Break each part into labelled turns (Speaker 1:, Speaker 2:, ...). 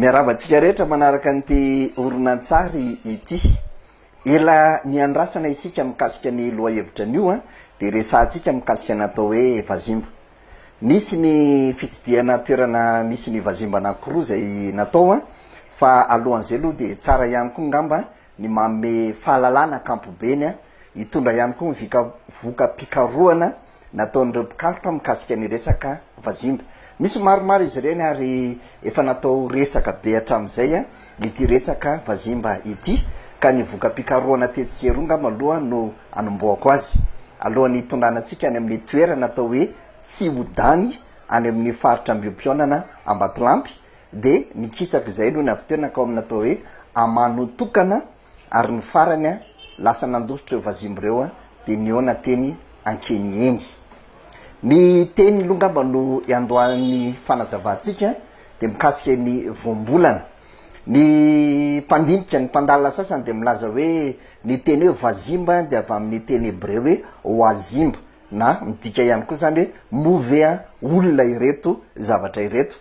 Speaker 1: Miarahaba antsika rehetra manaraka an'ity horonantsary ity. Ela niandrasana isika mikasika ny lohahevitra anio dia resahantsika mikasika ny atao hoe vazimba. Nisy ny fitsidihana toerana misy ny vazimba anankiroa izay natao fa alohan'izay aloha dia tsara ihany koa ngamba ny manome fahalalana ankampobeny hitondra ihany koa ny vika voka-pikarohana nataon'ireo mpikaroka mikasika ny resaka vazimba. Misy maromaro izy ireny ary efa natao resaka be hatramin'izay ity resaka vazimba ity ka ny voka-pikarohana tetsy sy eroa ngamba aloha no anombohako azy. Alohan'ny hitondrana antsika any amin'ny toerana atao hoe Tsihodany any amin'ny faritra Ambohipihaonana Ambatolampy dia nikisaka izay nony avy teo nankao amin'ny atao hoe Amanotokana ary ny farany lasa nandositra ireo vazimba ireo dia nihaona teny Ankeniheny. Ny teny aloha angamba no iandohan'ny fanazavantsika dia mikasika ny voambolana. Ny mpandinika, ny mpandalina sasany dia milaza hoe ny teny hoe vazimba dia avy amin'ny teny hebreo hoe wazimba na midika ihany koa izany hoe moa ve olona ireto zavatra ireto.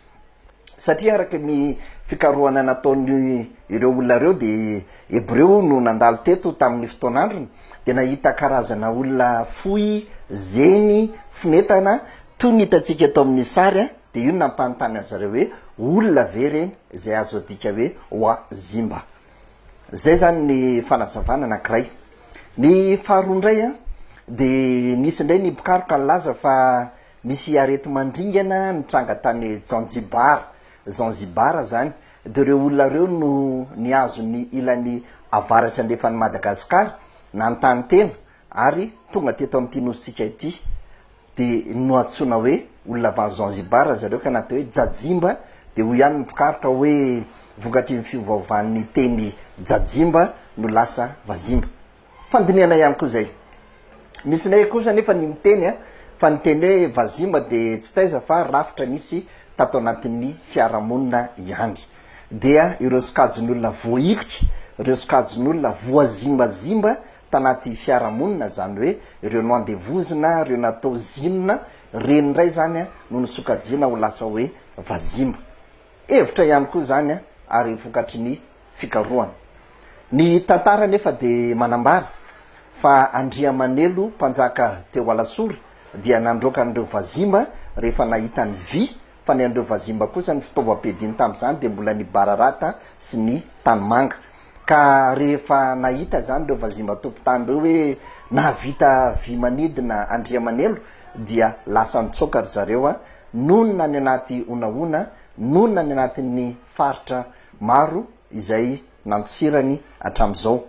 Speaker 1: Satria araka ny fikarohana nataony ireo olona ireo dia Hebreo no nandalo teto tamin'ny fotoan'androny dia nahita karazana olona fohy, zeny, fonetana toy ny hitantsika eto amin'ny sary dia io no nampanontany an-dry zareo hoe olona ve ireny izay azo adika hoe Wazimba. Izay izany ny fanazavana anankiray. Ny faharoa indray dia nisy indray ny mpikaroka nilaza fa Nisy areti-mandringana nitranga tany Janjibar, Zanzibar, izany, dia ireo olona ireo no nihazo ny ilany avaratra andrefan'i Madagasikara, nanontany tena, ary tonga teto amin'ity nosintsika ity. Dia noantsoina hoe olona avy any Zanzibar zareo ka natao hoe Jajimba, dia hoy ihany ny mpikaroka hoe vokatry ny fiovaovan'ny teny Jajimba no lasa Vazimba. Fandinihana ihany koa izay. Misy indray kosa anefa ny miteny fa ny teny hoe vazimba dia tsy taiza fa rafitra nisy tato anatin'ny fiarahamonina ihany. Dia ireo sokajin'olona voahilika, ireo sokajin'olona voazimbazimba tanaty fiarahamonina, izany hoe ireo noandevozina, ireo natao zinona, ireny indray izany no nosokajiana ho lasa hoe vazimba. Hevitra ihany koa izany ary vokatry ny fikarohana. Ny tantara anefa dia manambara fa Andriamanelo mpanjaka teo Alasora dia nandroaka an'ireo vazimba rehefa nahita ny vy fa ny an'ireo vazimba kosa ny fitaovam-piadiany tamin'izany dia mbola ny bararata sy ny tanimanga. Ka rehefa nahita izany ireo vazimba tompon-tany ireo hoe nahavita vy manidina Andriamanelo dia lasa nitsoaka ry zareo nonina any anaty honahona, nonina any anatin'ny faritra maro izay nandosirany hatramin'izao.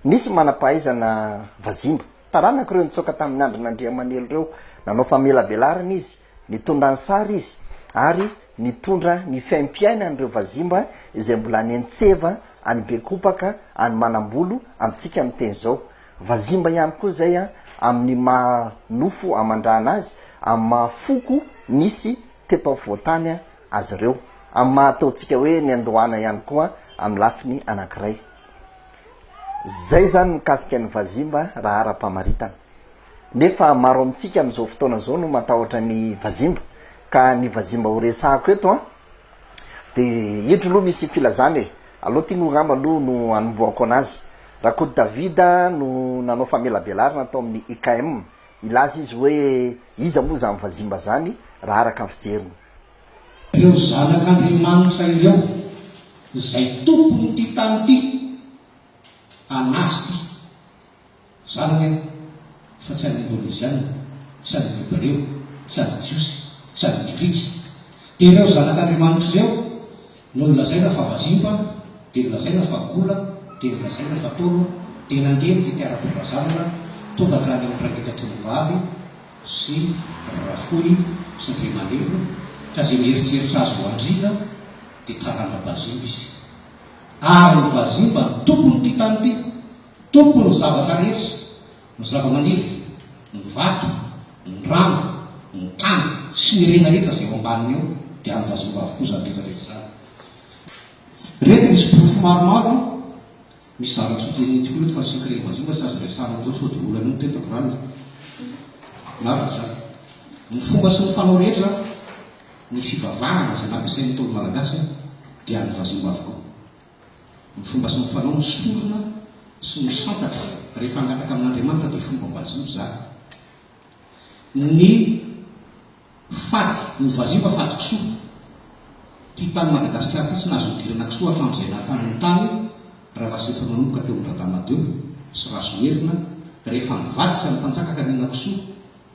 Speaker 1: Nisy manam-pahaizana vazimba, taranak'ireo nitsoaka tamin'ny andron'Andriamanelo ireo, nanao famelabelarana izy, nitondra ny sary izy ary nitondra ny fiaimpiainan'ireo vazimba izay mbola any Antseva, any Bekopaka, any Manambolo, amintsika miteny izao. Vazimba ihany koa izay amin'ny maha nofo aman-drana azy, amin'ny maha foko nisy teto afovoan-tany azy ireo, amin'ny maha ataontsika hoe niandohana ihany koa amin'ny lafiny anankiray. Izay izany mikasika ny vazimba raha ara-pamaritana. Nefa maro amintsika amin'izao fotoana izao no matahotra ny vazimba, ka ny vazimba ho resahako eto an, de indro aloha misy filazana e, aleo ty moa angamba aloha no anombohako anazy, Rakoto David no nanao famelabelarana tao amin'ny IKM, hilaza izy hoe iza moa zany vazimba zany raha araka ny fijeriny.
Speaker 2: Ireo zanak'Andriamanitra ireo, izay tompon'ity tany ity, an'azy ity. Zanany aho, fa tsy an'ny Indoneziana, tsy an'ny Hebreo, tsy an'ny Jiosy, tsy an'ny Grika. Dia ireo zanak'Andriamanitra ireo no nolazaina fa vazimba, dia nolazaina fa gola, dia nolazaina fa Ntaolo, dia nandeha ny tety ara-pirazanana tonga hatrany amin'ny Raingitatrimivavy sy Rafohy sy Andriamanelo, ka izay mieritreritra azy ho andriana dia tarana-bazimba izy. Ary ny vazimba no tompon'ity tany ity. Tompon' ny zavatra rehetra, ny zava-maniry, ny vato, ny rano, ny tany sy ny harena rehetra izay eo ambaniny eo dia an'ny vazimba avokoa izany rehetra rehetra izany. Ireto misy porofo maromaro an! Misy zava-tsoa teneniko koa ireto fa ny secret vazimba tsy azo resahana loatra sao dia olana eo ny tenako izany e! Marina izany. Ny fomba sy ny fanao rehetra, ny fivavahana izay nampiasain'ny Ntaolo Malagasy an! Dia an'ny vazimba avokoa. Ny fomba sy ny fanao ny sorona sy ny santatra rehefa hangataka amin'Andriamanitra dia fombam-bazimba izany. Ny fady, ny vazimba fady kisoa. Ity tany Madagasikara ity tsy nahazo nidirana kisoa hatramin'izay naha-tany ny tany raha tsy efa nanomboka teo amin-dRadama ii sy Rasoherina, rehefa nivadika ny mpanjaka ka nihinan-kisoa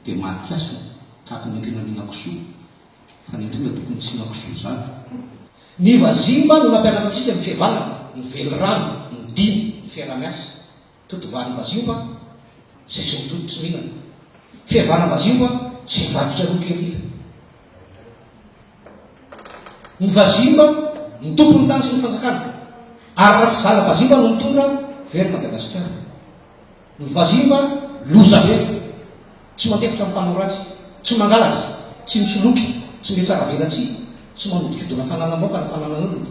Speaker 2: dia maty hasina tahaka ny endrina mihinan-kisoa fa ny endrina tokony tsy hihinan-kisoa izany. Ny vazimba no nampianatra antsika ny fihavanana, ny velirano, ny dina, ny fiaraha-miasa. Totovarim-bazimba izay tsy mitoto tsy mihinana. Fihavanam-bazimba izay mivadika roa hariva. Ny vazimba ny tompon'ny tany sy ny fanjakana. Ary raha tsy zana-bazimba no mitondra, very Madagasikara. Ny vazimba loza be. Tsy mandefitra amin'ny mpanao ratsy, tsy mangalatra, tsy misoloky, tsy mihatsaravelatsihy, tsy manodikodina fananam-baoka na fananan'olona.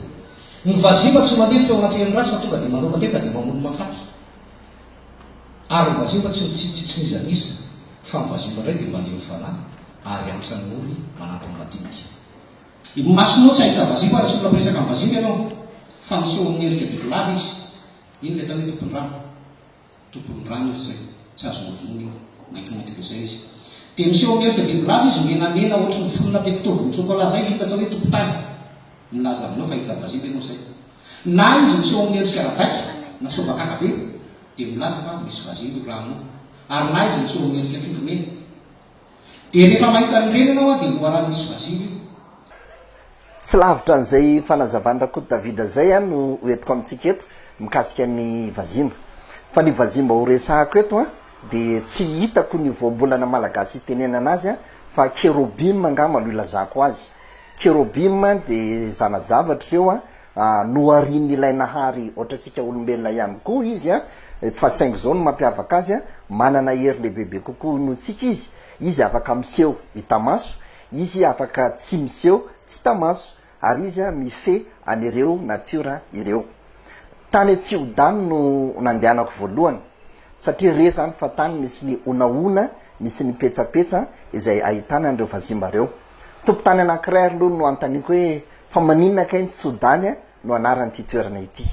Speaker 2: Ny vazimba tsy mandefitra eo anatrehan'ny ratsy fa tonga dia manao mateta dia mamono mahafaty. Ary ny vazimba tsy mitsitsitsy n'iza n'iza fa ny vazimba indray dia malemy fanahy ary antra ny ory manampy ny madinika. Ny masonao tsy hahita vazimba raha tsy olona miresaka amin'ny vazimba ianao fa miseho amin'ny endrika bibilava izy. Iny ilay atao hoe tompon-drano. Tompon'ny rano izy izay, tsy azonao vonoina io, maintimainty be izay izy. Dia miseho amin'ny endrika bibilava izy, menamena ohatry ny fonona pecto volon-tsokola izay, iny no atao hoe tompon-tany. Milaza aminao fa hita vazimba ianao izay. Na izy miseho amin'ny endrika radaika, na sobakaka be, dia milaza fa misy vazimba io rano io. Ary na izy miseho amin'ny endrika trondro mena. Dia rehefa mahita an'ireny ianao dia loharano misy vazimba io.
Speaker 1: Tsy lavitra an'izay fanazavan'i Rakoto David izay aho no ho entiko amintsika eto mikasika ny vazimba. Fa ny vazimba ho resahako eto dia tsy hitako ny voambolana malagasy hitenenana azy fa kerobim angamba no ilazako azy. Kerobim dia zana-javatra ireo noharian'ilay Nahary ohatrantsika olombelona ihany koa izy fa saingy izao no mampiavaka azy, manana hery lehibebe kokoa noho tsika izy, izy afaka miseho hita maso, Izy afaka tsy miseho tsy hita maso ary izy mifehy an'ireo natiora ireo. Tany Tsiodany no nandehanako voalohany satria re zany fa tany nisy ny honahona, nisy ny petsapetsa izay ahitana an'ireo vazimba ireo. Tompon-tany anankiray ary aloha no anontaniako hoe fa maninona kay ny Tsodany no anaran'ity toerana ity?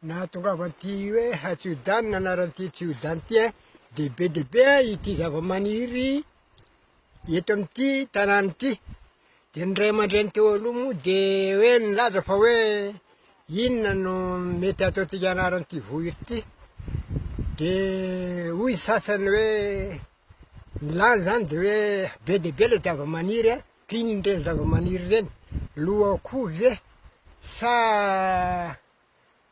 Speaker 3: Nahatongavan'ity hoe Hatsiodany ny anaran'ity Tsiodany ity dia be dia be ity zavamaniry Eto amin'ity tanàna ity dia ny ray aman-dreny teo aloha moa dia hoe nilaza fa hoe inona no mety ataontsika anaran'ity vohitra ity dia hoy ny sasany hoe ny lany zany dia hoe be dia be ilay zavamaniry a, ka inona ireny zavamaniry ireny, loha akoho ve sa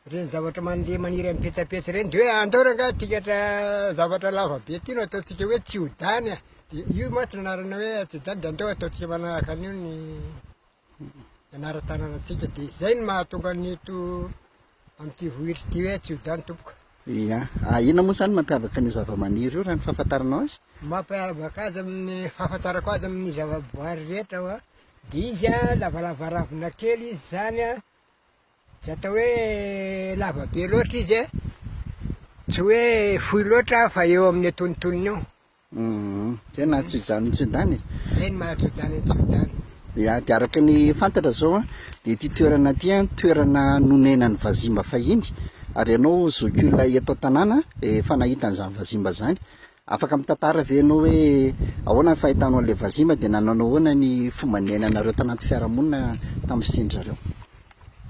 Speaker 3: Ireny zavatra mandeha maniry amin'ny petsapetsa ireny dia hoe andao rangahy tikatra zavatra lava be ity no ataontsika hoe tsiodany a! Dia io mantsy no anarana hoe tsiodany dia andao ataontsika manahaka an'io ny anaran-tanànantsika dia izay no mahatonga ny eto amin'ity vohitra ity hoe tsiodany tompoko.
Speaker 1: Ia. Ah, inona moa izany mampiavaka an'io zavamaniry io raha ny fahafantaranao azy?
Speaker 3: Mampiavaka azy amin'ny fahafantarako azy amin'ny zavaboary rehetra hoa dia izy a lavalava ravina kely izy izany a Tsy atao hoe lava be loatra izy e, tsy hoe fohy loatra fa eo amin'ny antonontonony eo.
Speaker 1: Hum, zay naha Tsodany Tsodany e.
Speaker 3: Zay no maha Tsodany an'i Tsodany.
Speaker 1: Ya, dia araka ny fantatra zao an, dia ity toerana ity an, toerana nonenan'ny vazimba fahiny, ary ianao zokiolona eto an-tanàna efa nahita an'izany vazimba izany. Afaka mitantara ve ianao hoe ahoana ny fahitanao an'ilay vazimba dia nanao ahoana ny fomba niainanareo tanaty fiarahamonina tamin'ny fisian-dry zareo?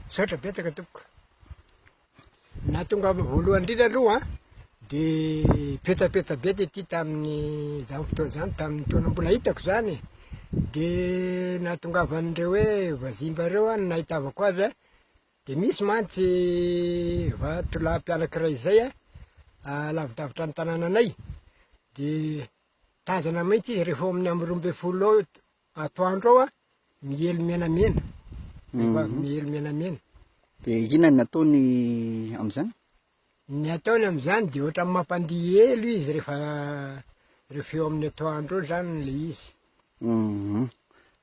Speaker 3: Misaotra betsaka tompoko. Nahatonga voalohany indrindra aloha dia petsapetsa be tety tamin'izany fotoana izany, tamin'ny taona mbola hitako izany e. Dia nahatongavan'ireo hoe vazimba ireo no nahitavako azy a. Dia misy mantsy vatolampy anankiray izay a, lavidavitra ny tanànanay, dia tazana mihitsy izy rehefa eo amin'ny amby 12 eo atoandro eo a, miely menamena, rehefa miely menamena.
Speaker 1: Dia inona no nataony amin'izany?
Speaker 3: Ny ataony amin'izany dia ohatran'ny mampandihy elo izy rehefa rehefa eo amin'ny atoandro eo izany ilay izy.
Speaker 1: Hum.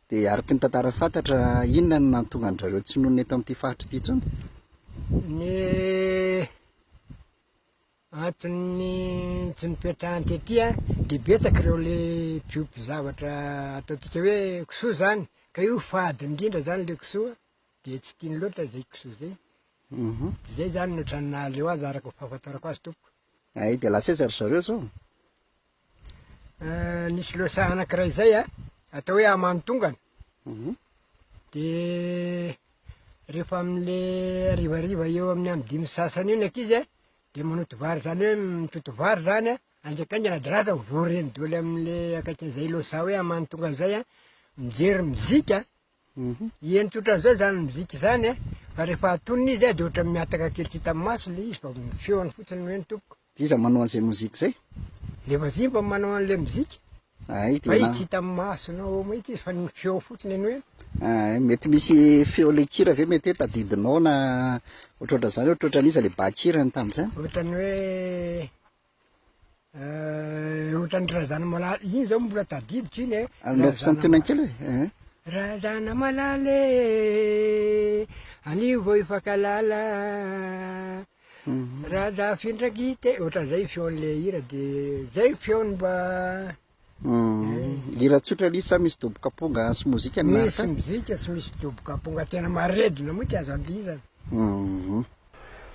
Speaker 1: Dia araka ny tantara fantatra, inona no nahatonga an-dry zareo tsy nonina eto amin'ity faritra ity intsony?
Speaker 3: Ny antony tsy nipetrahany tety dia betsaka ireo le mpiompy zavatra ataontsika hoe kisoa izany, ka io fady indrindra izany ilay kisoa. de tsy tiany loatra zay kisoa zay. De zay zany no ohatran'ny nahaleo azy araka ny fahafantarako azy tompoko.
Speaker 1: Hay, de lasa aiza ry zareo zao?
Speaker 3: Nisy lohasaha anankiray zay a, atao hoe Amanotongana. De rehefa amin'le harivariva eo amin'ny amin'ny dimy sy sasany eo ny ankizy a, de manoto vary zany hoe mitoto vary zany a, haingankaingana de lasa vory eny daholo amin'le akaikin'izay lohasaha hoe Amanotongana zay a, mijery mozika. Eny tsotra an'izao zany mozika zany a, fa rehefa atonina izy a de ohatran'ny mihataka kely tsy hita maso le izy fa ny feony fotsiny no heno tompoko.
Speaker 1: Iza manao an'izay mozika izay?
Speaker 3: Le vazimba manao an'le mozika.
Speaker 1: Ay,
Speaker 3: Fa izy tsy hita masonao mihitsy izy fa ny feo fotsiny no heno.
Speaker 1: Ay, mety misy feo le kira ve mety hoe tadidinao na ohatrohatran'izany, ohatrohatran'iza le bakirany tamin'izany?
Speaker 3: Ohatran'ny hoe Ohatran'ny Razanamalala, iny zao mbola tadidiko iny e.
Speaker 1: Anaovy santionany kely e.
Speaker 3: Razanamalala e, anio vao hifankalala. Razafindrangita e, ohatran'izay ny feon'le hira de zay ny feony mba.
Speaker 1: Hira tsotra ilay izy sa misy doboka-ponga sy mozika ny
Speaker 3: miaraka? Misy mozika sy misy doboka-ponga tena maredona mihitsy azo andihizana.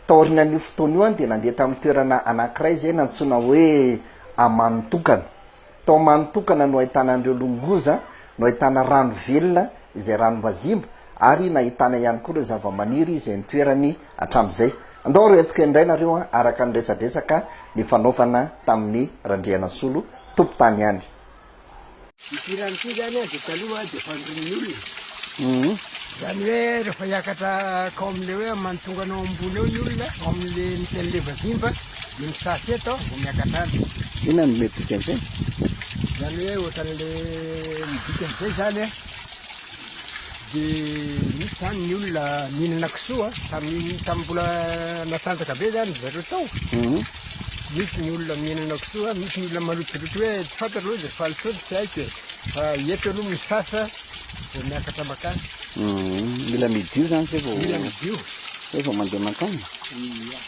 Speaker 1: Taorian'io fotoana io dia nandeha tamin'ny toerana anankiray izay nantsoina hoe Amanotokana. Tao Amanotokana no ahitana an'ireo longoza, no ahitana rano velona izay ranom-bazimba ary nahitana ihany koa ireo zavamaniry izay nitoerany hatramin'izay. Andao ary hoentiko indray nareo araka ny resadresaka nifanaovana tamin'i Randrianasolo tompon-tany ihany.
Speaker 3: Ity rano ity zany a de taloha de fandroin'ny olona. Zany hoe rehefa hiakatra kao am'le hoe mantonga anao ambony eo ny olona, ao am'le misy an'le vazimba de misasy eto vao miakatra any.
Speaker 1: Inona no mety dikan'izay?
Speaker 3: Zany hoe ohatran'le ny dikan'izay zany a de misy zany ny olona mihinana kisoa tamin'ny tamin'ny mbola natanjaka be zany zareo tao. Misy ny olona mihinana kisoa, misy ny olona malotoloto hoe tsy fantatro aloha izay fahalotoana tsy haiko e, fa eto aloha misasa vao miakatra mankany.
Speaker 1: Mila midio zany zay vao.
Speaker 3: Mila midio.
Speaker 1: Zay vao mandeha mankany.
Speaker 3: Ia.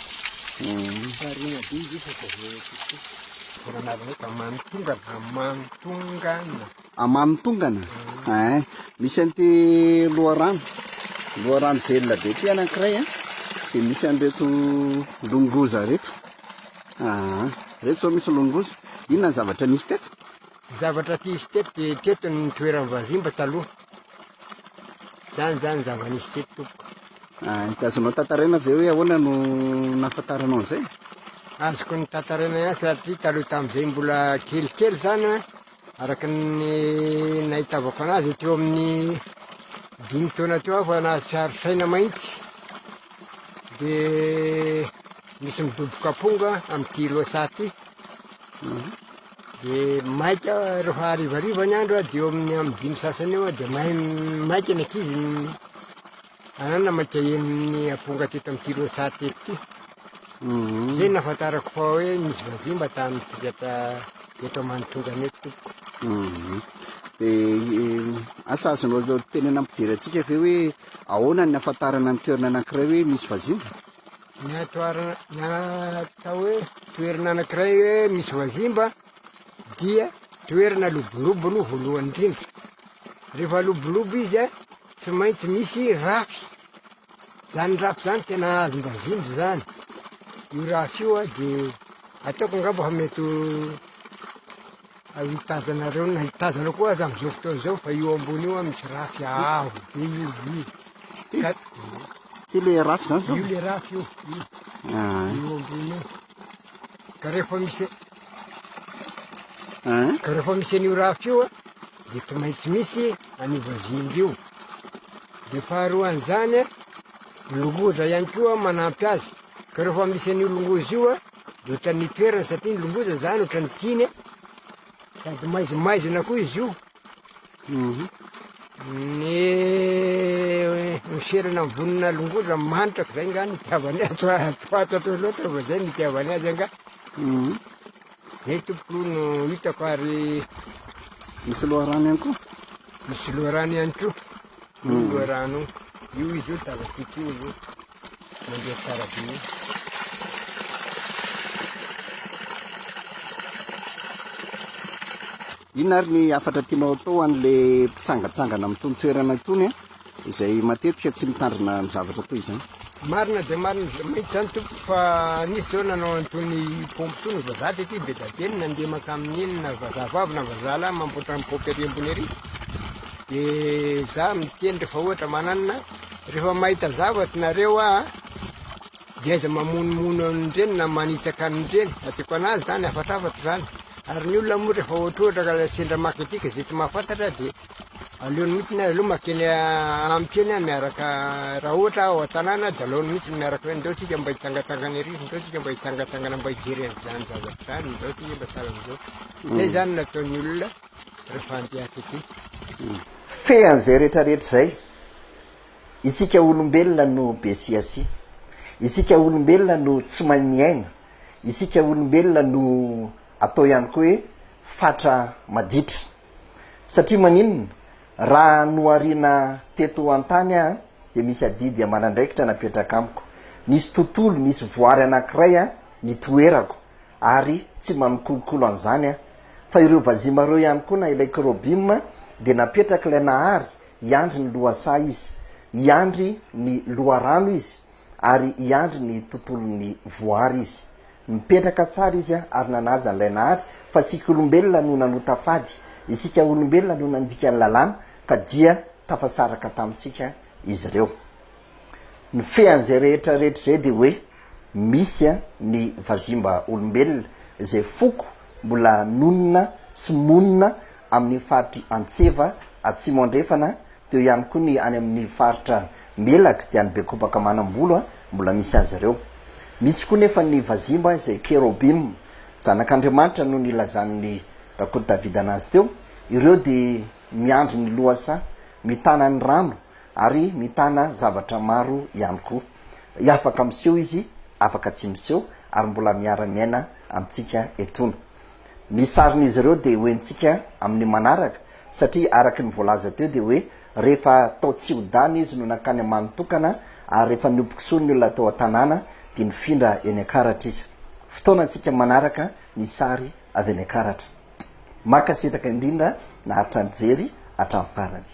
Speaker 3: Farina be izy io fa tsy avy eo kisoa. Tena anarana eto Amanitongana, Amanitongana.
Speaker 1: Amanitongana? Ein, misy an'ity loharano, loharano velona be ity anankiray an, dia misy an'ireto longoza ireto. Aa, ireto izao misy longoza. Inona ny zavatra nisy teto?
Speaker 3: Ny zavatra nisy teto dia teto ny toeran'ny vazimba taloha. Zany zany ny zava-nisy teto tompoko.
Speaker 1: Ah, dia azonao tantaraina ve hoe ahoana no nahafantaranao an'izay?
Speaker 3: Azoko ny tantaraina ihany satria taloha tamin'izay mbola kelikely zany an, Araka ny nahitavako anazy teo amin'ny dimy taona teo aho fa nahatsiaro saina mahitsy de misy midoboka amponga amin'ity lohasaha ity de maika rehefa harivariva ny andro de eo amin'ny amin'ny dimy sasany eo de may maika ny ankizy Anana maika henon'ny amponga teto amin'ity lohasaha teto ity. Zay no nahafantarako fa hoe misy vazimba tamin'ny tigatra eto Amanitongana eto tompoko.
Speaker 1: Dia asa azonao tenena ampijery antsika ve hoe ahoana ny ahafantarana ny toerana anankiray hoe misy vazimba?
Speaker 3: Ny atoarana, ny atao hoe toerana anankiray hoe misy vazimba dia toerana lobolobo aloha voalohany indrindra. Rehefa lobolobo izy a, Tsy maintsy misy rafy. Zany rafy zany tena azom-bazimba zany. Io rafy io a de ataoko angamba fa mety ho hitazanareo na hitazana koa aza am'izao fotoana izao fa io ambony io a misy rafy avo be io io. Ka
Speaker 1: Io le rafy zany zao?
Speaker 3: Io le rafy io, io.
Speaker 1: Ah.
Speaker 3: Io ambony io. Ka rehefa misy
Speaker 1: Ah.
Speaker 3: ka rehefa misy an'io rafy io a de tsy maintsy misy an'io vazimba io. De faharoa an'izany a, ny longoza ihany koa manampy azy, ka rehefa misy an'io longoza io a, de ohatran'ny toerana satria ny longoza zany ohatran'ny tiany a, sady maizimaizina koa izy io. Ny miserana ny vonona longoza manitra ko zay nga ny itiavany azy, tsy fantatro loatra fa zay ny itiavany azy angaha. Zay tompoko aloha no hitako ary
Speaker 1: Misy loharano ihany koa?
Speaker 3: Misy loharano ihany koa. Io loharano io, io izy io tazantsika io io. Mandeha tsara be io.
Speaker 1: Inona ary ny hafatra tianao atao ho an'le mpitsangatsangana amin'itony toerana itony a? izay matetika tsy mitandrina ny zavatra toy izany.
Speaker 3: Marina dia marina mihitsy izany tompoko fa nisy izao nanao an'itony paompy itony vazaha tety be dia be ny nandeha mankamin'iny na vazaha vavy na vazaha lahy mamboatra ny paompy ery ambony ery dia za miteny rehefa ohatra mananona rehefa mahita zavatra nareo aho dia aiza mamonomono an'ireny na manitsaka an'ireny ataoko anazy zany hafatrafatra zany ary ny olona moa rehefa ohatrohatra ka sendra maka ety ka zay tsy mahafantatra dia aleony mihitsy ny aloha makeny amiko eny aho miaraka raha ohatra aho ao an-tanàna dia aleony mihitsy miaraka hoe ndao tsika mba hitsangatsangana ery ndao tsika mba hitsangatsangana mba hijery an'izany zavatra izany ndao tsika mba sahala amin'izao zay zany nataon'ny olona rehefa andeha haka ety.
Speaker 1: Fean'izay rehetrarehetra izay Isika olombelona no be siasia. Isika olombelona no tsy mahay miaina. Isika olombelona no atao ihany koa hoe fatra maditra. Satria maninona? Raha nohariana teto an-tany aho dia misy adidy aman'andraikitra napetraka amiko. Nisy tontolo, nisy voary anankiray nitoerako ary tsy mba mikolokolo an'izany aho. Fa ireo vazimba ireo ihany koa na ilay kerobima dia napetrak'ilay Nahary Hiandry ny lohasaha izy, hiandry ny loharano izy, ary hiandry ny tontolon'ny voary izy. Nipetraka tsara izy ary nanaja an'ilay Nahary, fa isika olombelona no nanota fady, isika olombelona no nandika ny lalàna, ka dia tafasaraka tamintsika izy ireo. Ny fean'izay rehetra rehetra izay dia hoe misy ny vazimba olombelona izay foko mbola nonina sy monina amin'ny faritr'i Antseva atsimo andrefana, teo ihany koa ny any amin'ny faritra Melaky dia any Bekopaka Manambolo mbola misy azy ireo. Misy koa nefa ny vazimba izay Kerobim, zanak'Andriamanitra no nilazan'ny Rakoto David anazy teo, ireo dia miandry ny lohasaha, mitana ny rano ary mitana zavatra maro ihany koa. Afaka miseho izy, afaka tsy miseho ary mbola miara-miaina amintsika etoana. Ny sarin'izy ireo dia hoentsika amin'ny manaraka satria araka ny voalaza teo dia hoe rehefa tao Tsiodana izy no nankany Amanitokana ary rehefa niompy kisoa ny olona tao an-tanàna dia nifindra eny Ankaratra izy. Fotoanantsika manaraka ny sary avy any Ankaratra. Mankasitraka indrindra naharitra nijery hatramin'ny farany.